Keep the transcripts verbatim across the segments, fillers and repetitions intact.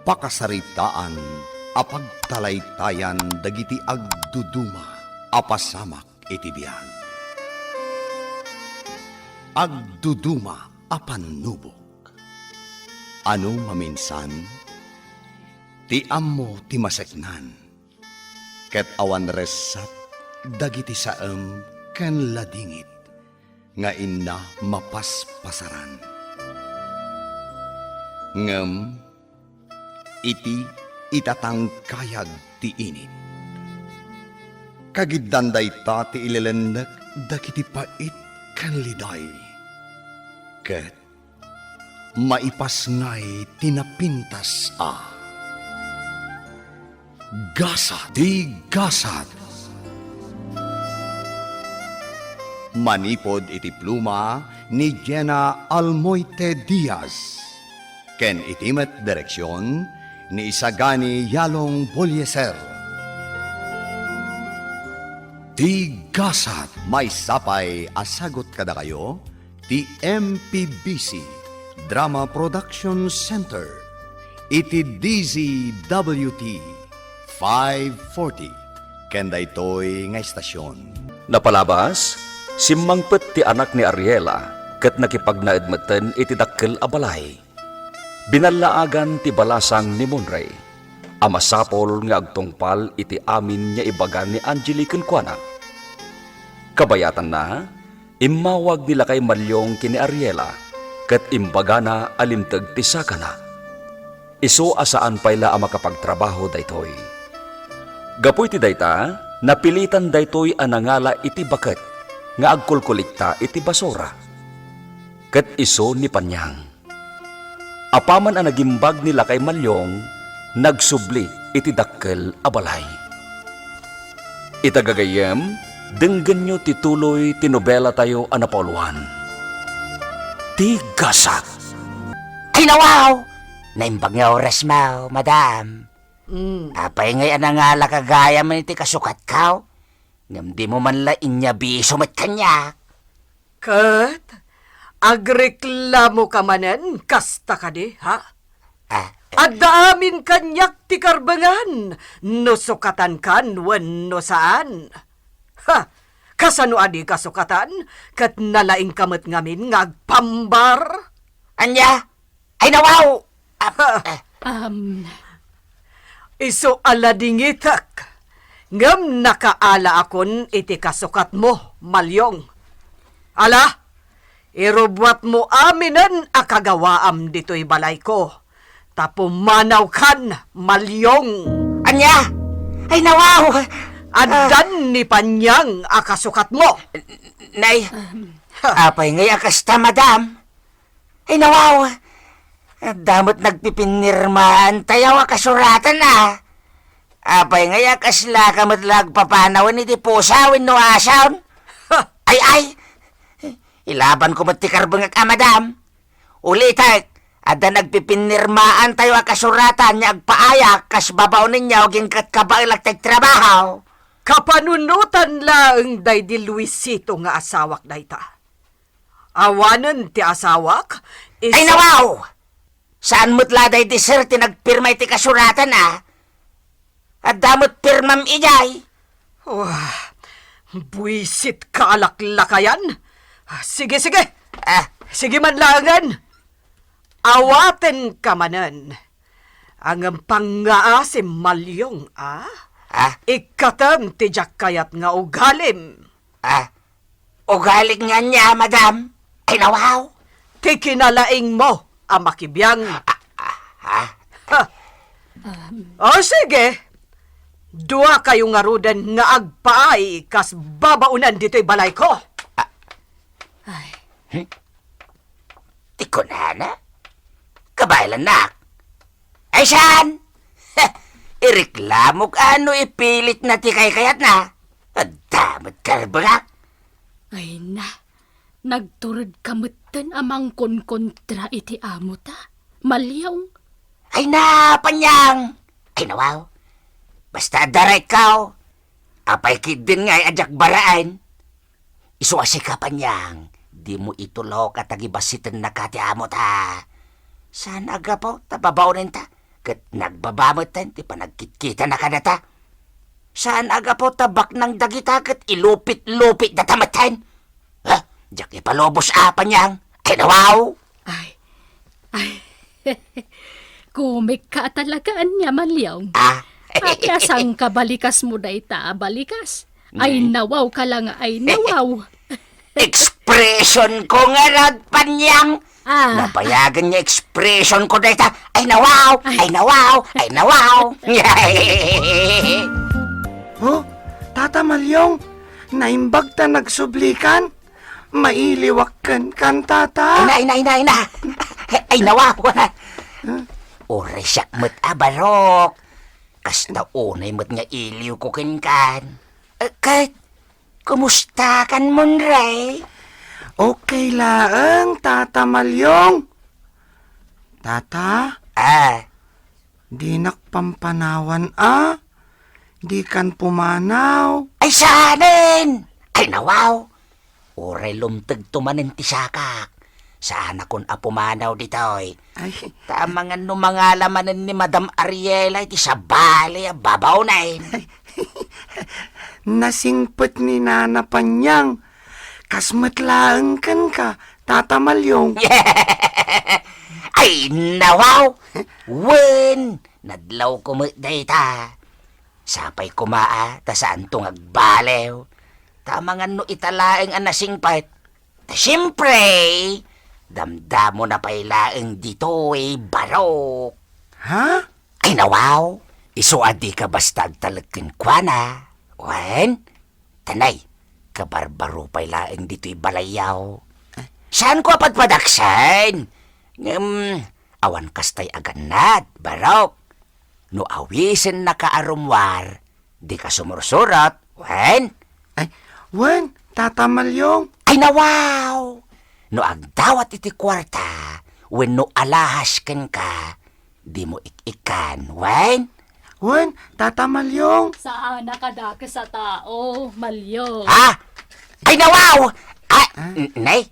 Pakasaritaan a pagtalaytayan dagiti agduduma a pasamak iti biag. Agduduma a pannubok. Ano maminsan, ti ammo ti maseknan, ket awan ressat dagiti saem ken ladingit nga inna mapaspasaran. Ngem iti itatangkayag ti init, kagiddan dayta ti ilelennek dagiti pait ken liday, ket maipasngay ti napintas a gasat. Ti gasat. Manipud iti pluma ni Jenna Almoite Diaz, ken iti met direksion ni Isagani Yalong Bolieser. Ti gasat. Maysa pay a sagut kadakayo ti M P B C Drama Production Center iti D Z W T five forty, ken daytoy nga estasion. Napalabas, simmangpet ti anak ni Ariela ket nakipagnaed metten iti dakkel a balay. Binallaagan ti balasang ni Monray a masapul nga agtungpal iti amin nga ibaga ni Angeli kenkuana. Kabayatanna, immawag ni Lakay Malyong ken ni Ariela ket imbagana a limteg ti sakana. Isu a saan pay la a makapagtrabaho daytoy. Gapu iti dayta, napilitan daytoy a nangala iti baket nga agkulkulikta iti basura. Ket isu ni Panyang. Apaman a nagimbag ni Lakay Malyong, nagsubli iti dakkel a balay. Ita gagayyem, denggenyo ti tuloy ti nobelatayo a napauluan, Ti Gasat. Ay, nawaw! Naimbag nga oras mo, madam. Mm. Apay ngay a nangalaka gayam iti kasukatko? Ngem dimo man la inyabiso met kaniak. Ket agreklamoka manen kasta kadi, ha? Ah, eh. Adda amin kaniak ti karbengan, no sukatankan wenno saan. Ha? Kasano a dika sukatan, ket nalaingka met ngamin nga agpambar? Ania? Ay, nawaw! Ah, eh. Um. Isu a ladingitek, ngem nakaalaakon iti kasukatmo, Malyong. Ala, irubbuatmo aminen a kagawaam ditoy balayko, ta pumanawkan, Malyong. Ania? Ay, nawaw! Addan ni Panyang a kasukatmo. Nay, apay ngay a kasta, madam? Ay, nawaw! Adda met nagpipinnirmaantayo a kasuratan, a. Apay ngay a kaslaka met la agpapanawen iti pusa wenno asaon? Ay, ay! Ilabanko met ti karbengek a madam. Ulitek, adda nagpipinnirmaantayo a kasuratan nga agpaayak kas babaonenyo agingga ket kabaelak ti agtrabaho. Kapanunotan laeng daydi Luisito nga asawak dayta. Awanen ti asawak, isu- Ay, nawaw! Saan met la daydi sir ti nagpirma iti kasuratan, a? Adda met pirmam idiay. Wah, buisit ka a laklakayan. Sige, sige. Ah. Sige man laengen. Awatenka manen. Ngem pangngaasim, Malyong, a? Ah? Ikkatem ti diak kayat nga ugalim. Ah, ugalim nga ania, madam? Ay, nawaw! Ti kinalaingmo a makibiang. Ah, ah, ah. Ha. O, sige. Duakayo ngaruden nga agpaay kas babaonan ditoy balayko. Ah. Ay. Hmm? Ti kunana? Kabaelannak. Ay, saan? Ireklamok a no ipilitna ti kaykayatna. Adda met karbengak. Ay na, nagturedka metten a mangkonkontra iti amota, Malyong. Ay na, Panyang! Ay, nawaw. Basta adda rightko. Apay ketdin ngay a diak baraen? Isu a sika, Panyang, dimo itulok a tagibasitennaka ti amota. Saan a gapu ta babaonenta, Ket nagbaba metten ti panagkitkitana kadata. Saan a gapu ta baknang dagita ket ilupit-lupitdata metten. Ha? Diak ipalubos a, Panyang. Ay, nawaw! Ay, ay. Kumikka talaga ania, Maliong. Ah? Apia saan ka balikasmo dayta a balikas? Ay, mm, nawaw ka la nga, ay, nawaw. Expression ko ngarud, Panyang. Ah. Nabayagen nga expression ko dayta. Ay, nawaw! Ay. Ay, nawaw! Ay, nawaw! Oh, Tata Maliong, naimbag ta nagsublikan? Mailiwak kenkan, Tata. Ay na, ay na, ay na, ay na. Ay, nawaw! Huh? Uray siak met a barok. Kasta unay met nga iliw ko kenkan. Eh, ket, kumusta kan Monray? Okay laeng, Tata Maliong. Tata? Ah. Dinak pampanawan a. Dikan pumanaw. Ay, saanen! Ay, nawaw! Uray lumtegto manen ti sakak. Saanakon a pumanaw ditoy. Ay. Ta amangan no mangala manen ni Madam Ariela iti sabali a babaonen. Nasingpet ni Nana Panyang. Kas met laeng kenka, Tata Maliong. Ay, nawaw! Wen, nadlawko met dayta. Sapay koma a, ta saanto nga agbaliw. Ta amangan no ita laeng a nasingpet. Ta siempre, damdamona pay laeng ditoy barok. Ha? Ay, nawaw, isu a dika basta agtalek kenkuana. Wen? Tanay, kabarbaro pay laeng ditoy balayyo. Saanko a padpadaksen. Ngem, awan kastay a gannad, barok. No awisennaka a rummuar, dika sumursurot, wen? Ay, wen, Tata Maliong. Ay, nawaw! No agdawat iti kuarta, wenno alahas kenka, dimo ik-ikkan, wen? Wen, Tata Maliong. Saan a kadakes a tao, Maliong. Ha? Ay, nawaw! Ah, ah? N-, nay?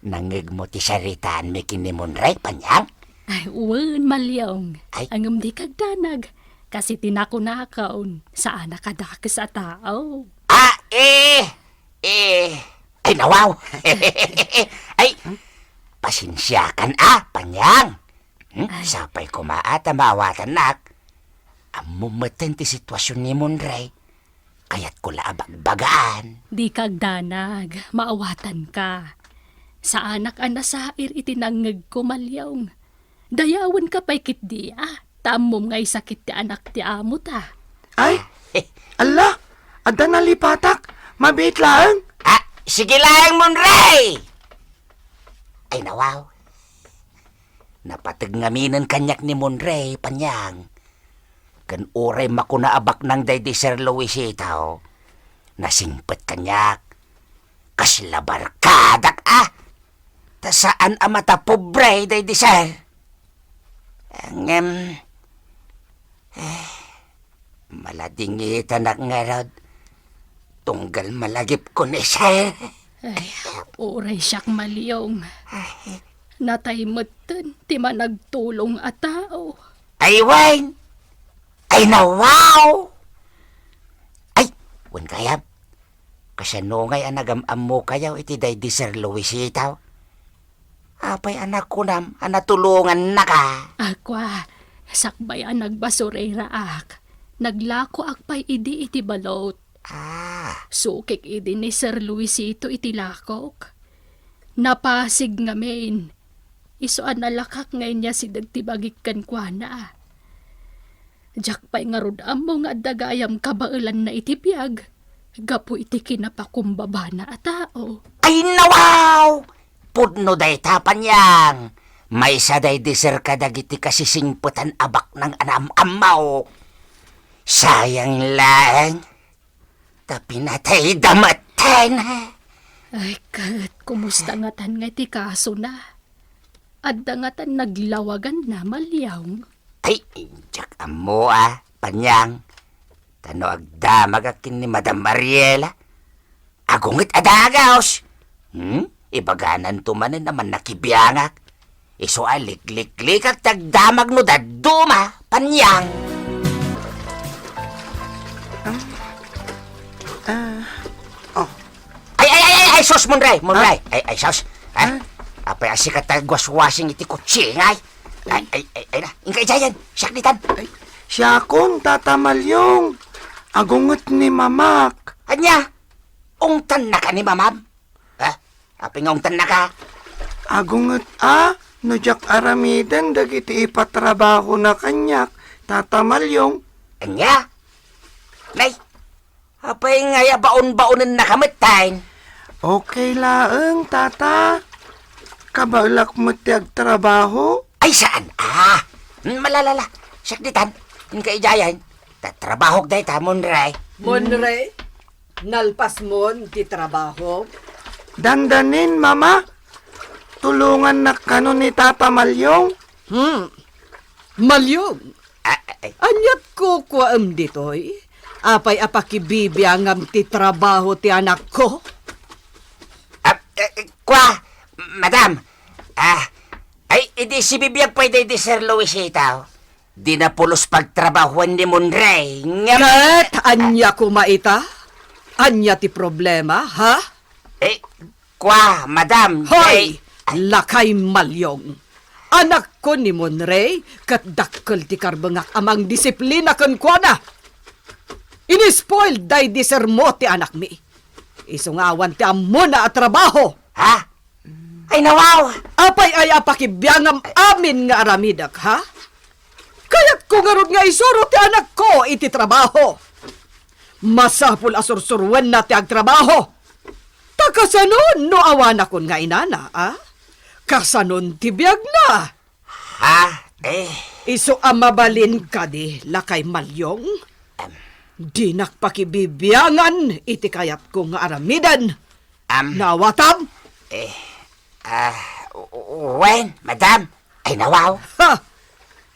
Nangngegmo ti saritaanmi ken ni Monray, Panyang? Ay, wen, Maliong. Ay. Ngem dika agdanag. Kas iti nakunakon, saan a kadakes a tao. Ah, eh, eh, ay, nawaw. Ay, pasensiakan a, Panyang. Hmm? Ay. Sapay koma a ta maawatannak. Ammom metten ti situasion ni Monray. Kayatko la a bagbagaan. Dika agdanag, maawatanka. Saanak a nasair iti nangngegko, Maliong. Dayawenka pay ketdi a, ta ammom nga isakit ti anak ti amota. Ay, alla, adda nalipatak, mabiit laeng. Ah, sige laeng, Monray! Ay, nawaw. Napateg ngaminen kaniak ni Monray, Panyang. Ken uray makuna a baknang daydi Sir Luisito, nasingpet kaniak. Kasla barkadak a! Ta saan a matapobre daydi Sir. Ngem, eh, maladingitanak ngarud. Tunggal malagipko ni Sir. Ay, uray siak, Maliong. Ay. Natay metten ti managtulong a tao. Ay, wen! Ay, nawaw! Ay, wen gayam. Kasano ngay a nagam-ammokayo iti daydi Sir Luisito? Apay a nakunam a natulongannaka? Akua, sakbay a nagbasureraak, naglakoak pay idi iti balot. Ah. Sukik idi ni Sir Luisito iti lakok. Napasig ngamin. Isu a nalakak nga iniasideg ti bagik kenkuana. Diak pay ngarud ammo nga adda gayam kabaelanna iti biag gapu iti kinapakumbabana a tao. Ay, nawaw! Pudno dayta, Panyang! Maysa daydi Sir kadagiti kasisingpetan a baknang a naam-ammok. Sayang laeng, ta pinatayda metten. Ay, ket kumusta ngatan nga ti kasona? Adda ngatan naglawaganna, Maliong? Ay, diak ammo a, Panyang. Ta no agdamagak ken ni Madam Mariela, agunget a dagus. Hmm? Ibagananto manen a mannakibiangak. Isu a likliklikak ti agdamag no dadduma, Panyang. Ah, oh. Ay, ay, ay, ay, ay, sus, Monray, Monray. Ah? Ay, ay, sus. Ay, Ah? apay a sika ti agwaswasing iti kutsina, ay. Ay, ay, ay, ay na. Inka idiayen, siak ditan. Ay, siakon, Tata Malyong. Agunget ni Mamak. Ania? Ungtannaka ni Mamam? Ha? Apay nga ungtannaka? Agunget a, no diak aramiden dagiti ipatrabahona kaniak, Tata Malyong. Ania? Nay, apay nga ya baon-baonennaka met, tay? Okay laeng, Tata. Kabaelak met ti agtrabaho. Ay, saan? Ah, hmm, malalala. Siak ditan. Inka idiayen. Tatrabahok dayta, Monray. Monray? Nalpasmon ti trabaho? Dandanin, Mama. Tulongannak kano ni Tata Malyong. Hmm. Malyong, Ah, ay. Ania't kukuaem ditoy? Apay a pakibibiangam ti trabaho ti anakko? Ah, eh, eh, kua, madam. Ah, ay, idi sibibiag pay daydi Sir Luisito. Di na pulos pagtrabahuan ni Monray, ngem Ket ania koma ita? Ania ti problema, ha? Eh, kua, madam, Hoy! Lakay Malyong! Anakko ni Monray, ket dakkel ti karbengak a mangdisiplina kenkuana. Inispoil daydi sermo ti anakmi. Isu nga awan ti ammona a trabaho. Ha? Ay, nawaw! Apay aya a pakibiangam amin nga aramidek, ha? Kayatko ngarud nga isuro ti anakko iti trabaho. Masapul a sursuruenna ti agtrabaho. Ta kasano no awanakon nga inana, a? Kasanon ti biagna? Ha? Eh. Isu a mabalin kadi, Lakay Malyong? Em. Dinak pakibibiangan iti kayatko nga aramiden. Am. Naawatam? Eh, ah, w-, w-, wen, madam. Ay, nawaw. Ha!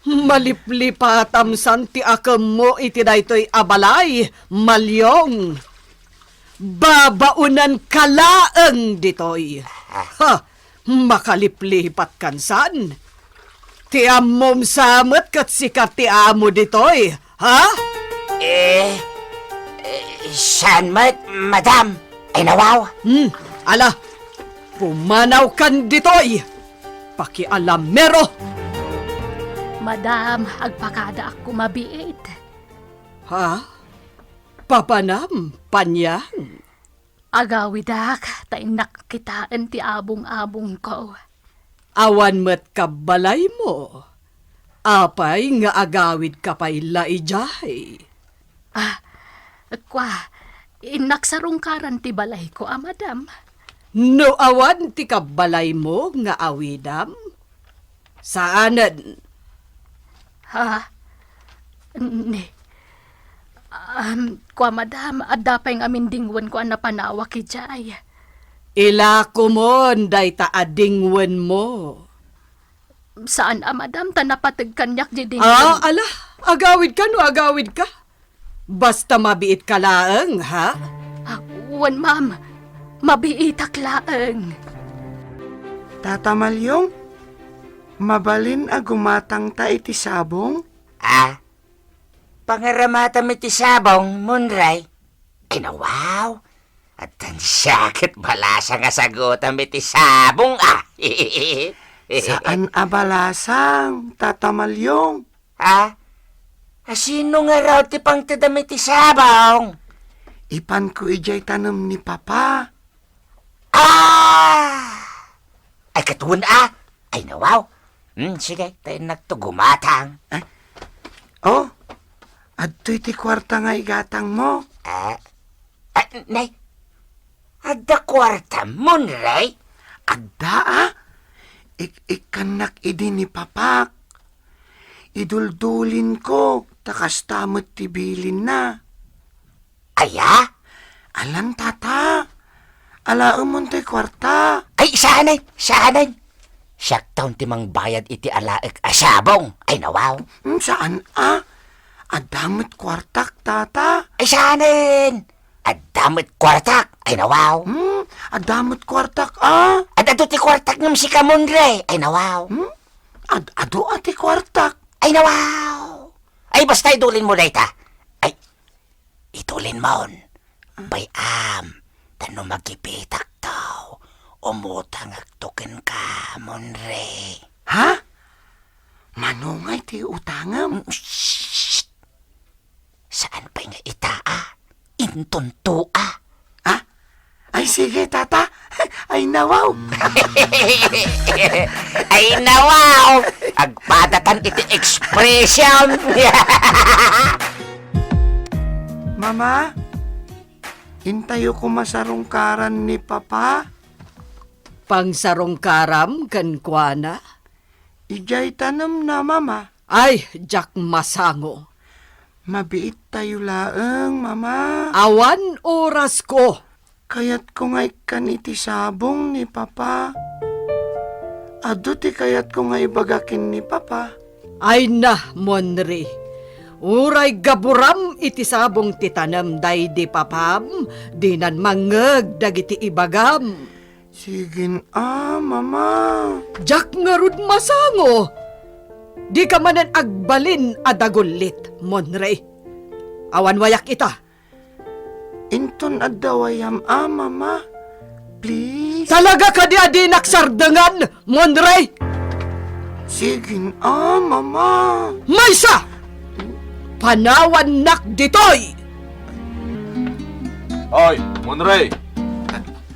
Maliplipatam san ti akemmo iti daytoy a balay, Malyong. Babaonanka laeng ditoy. Ah. Ha! Makaliplipat kan san? Ti ammom sa met ket sika ti amo ditoy, ha? Eh, eh, saan met, madam? Ay, nawaw. Hmm, ala, pumanawkan ditoy. Pakialamero. Madam, agpakadaak ko mabiit. Ha? Papanam, Panyang? Agawidak, ta innak kitaen ti abong-abongko. Awan met kabbalaymo. Apay nga agawidka pay la idiay? Ah, kua, innak sarungkaran ti balayko a madam. No awan ti kabbalaymo nga awidam, saanen. Ha? Ni, um, kua, madam, adda pay ngamin dingwenko a napanawak idiay. Ilakomon dayta a dingwenmo. Saan a, madam, ta napateg kaniak di dingwen. Ah, ala, agawidka no agawidka. Basta mabiitka laeng, ha? Ah, wen, ma'am. Mabiitak laeng. Tata Malyong, mabalin a gumatangta iti sabong? Ah, pangaramatam iti sabong, Monray? Ay, nawaw. Addan siak ket balasang a sagutam iti sabong, ah. Saan a balasang, Tata Malyong. Ha? A, sino ngarud ti pangtedam iti sabong? Ipanko idiay tanem ni Papa. Ah! Ay, ket wen a. Ay, nawaw. Hmm, sige, ta innakto gumatang. Ay. Oh, adtoy ti kuarta nga igatangmo. Ah. Ah, nay. Adda kuartam, Monray? Adda, a. Ik-, ikkannak idi ni Papak. Iduldulinko, ta kasta met ti bilinna. Aya? Alan, Tata. Alaemon toy kuarta. Ay, saanen, saanen. Siakton ti mangbayad iti alaek a sabong. Ay, nawaw. Mm, saan a? Adda met kuartak, Tata. Ay, saanen. Adda met kuartak. Ay, nawaw. Hmm? Adda met kuartak, a? Ad-adu ti kuartak ngem sika, Monre. Ay, nawaw. Hmm? Ad-adu a ti kuartak. Ay, nawaw. Ay, basta idulinmo dayta. Ay, idulinmon. Bay-am, ta no magipitakto, umutangakto kenka, Monre. Ha? Mano ngay ti utangem? Mm, shh! Saan pay nga ita, a? Inton tua. A? Ay, sige, tata. Ay, nawaw. Ay, nawaw. Agpadatan iti expression. Mama, intayo koma sarungkaran ni Papa. Pangsarungkaram kenkuana? Idiay tanemna, Mama. Ay, diak masango. Mabiittayo laeng, Mama. Awan orasko. Kayatko nga ikkan iti sabong ni Papa. Adu ti kayatko nga ibaga ken ni Papa. Ay na, Monri. Uray gaburam iti sabong ti tanem daydi papam, dinan mangngeg dagiti ibagam. Sigin a, Mama. Diak ngarud masango. Dika manen agbalin a dagullit, Monre. Awan wayak ita. Inton adda wayam a, Mama. Please. Talaga kadi a dinak sardengan, Monre? Sigin a, Mama. Maysa! Panawannak ditoy! Oy, Monre!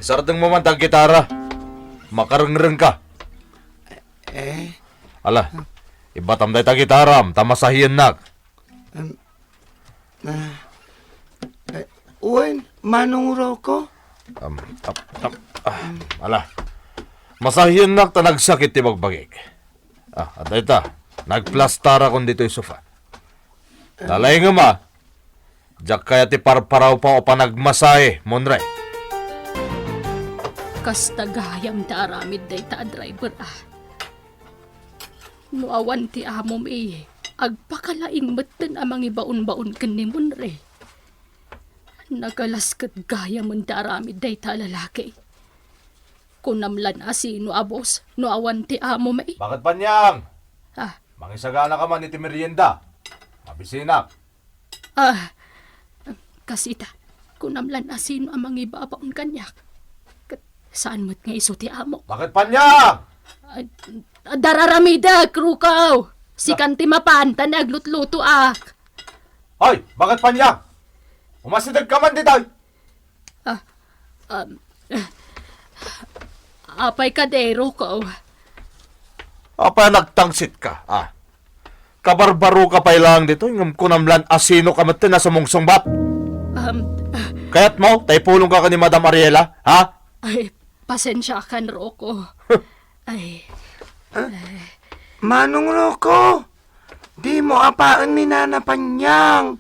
Isardengmo man ta gitara. Makarengreng ka. Eh? Ala, ibatam dayta gitaram, ta masahiennak. Um, ah, eh, wen, Manong Rocco? Um, tap, tap, ah, ala. Masahiennak ta nagsakit ti bagbagik. Ah, adda ita. Nagplastarakon ditoy sofa. Nalaingem a. Diak kayat ti parparawpaw a panagmasahe, Monre. Kasta gayam ti aramid dayta a driver a. No awan ti amom, eh, agpakalaing metten a mangibaonbaon ken ni Monre. Nagalas ket gayamen ti aramid dayta a lalaki. Kunam lan a sino a boss no awan ti amom, eh. Bakit, Panyang? Ah. Mangisaganaka man iti merienda. Mabisinak. Ah, kas ita, kunam lan a sino a mangibabaon kaniak. Ket saan met nga isu ti amo. Bakit, Panyang? Ah, dararamidek, Rukaw. Sikan ti mapan, ta naglutlutoak. Hoy, bakit, Panyang? Umasidegka man ditoy. Ah, um, apay kadi, Rukaw? Apay a nagtangsit ka, ah? Kabarbaro ka pay lang ditoy, ngem kunam lan a sino ka metten a sumungsungbat. Um, Kayat mo, ta ipulong ka ken ni Madam Ariela, ha? Ay, pasensiakan, Rukaw. Ay. Ah, Manong Rocco, dimo apaen ni Nana Panyang.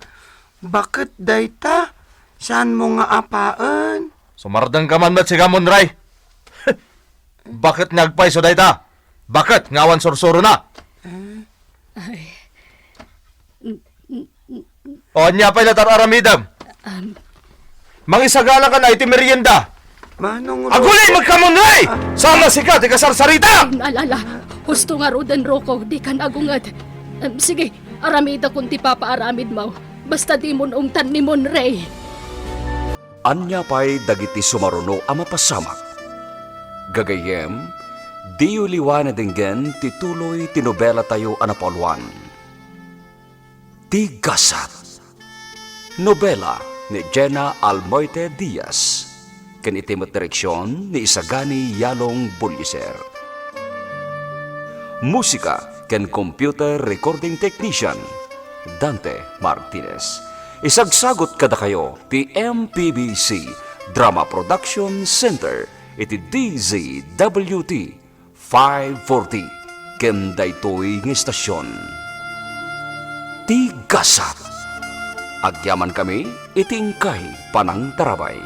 Bakit dayta? Saanmo nga apaen? Sumardeng ka man met, sika, Monre. Bakit nga agpayso dayta? Bakit nga awan sursurona? Ay. O, ania pay latta ti ar-aramidem? Um, Mangisagana ka na iti merienda. Manong Ro- Aguli, magkamon, ay! Ah. Saan a sika ti kasarsarita! Ala, ala. Husto ngaruden, Rocco, dikan agunget. Em, sige, aramidakon ti papaaramidmo. Basta dimon ungtan ni Monre. Ania pay dagiti sumaruno a mapasamak? Gagayyem, diyo liwa nadenggen ti tuloy ti nobelatayo a napauluan. Ti Gasat. Nobela ni Jena Almoite Diaz, ken iti met direksion ni Isagani Yalong Buliser. Musika ken computer recording technician, Dante Martinez. Isagsagut kadakayo ti M P B C Drama Production Center iti D Z W T five forty ken daytoy nga estasion. Ti Gasat. Agyamankami iti inkay panangtarabay.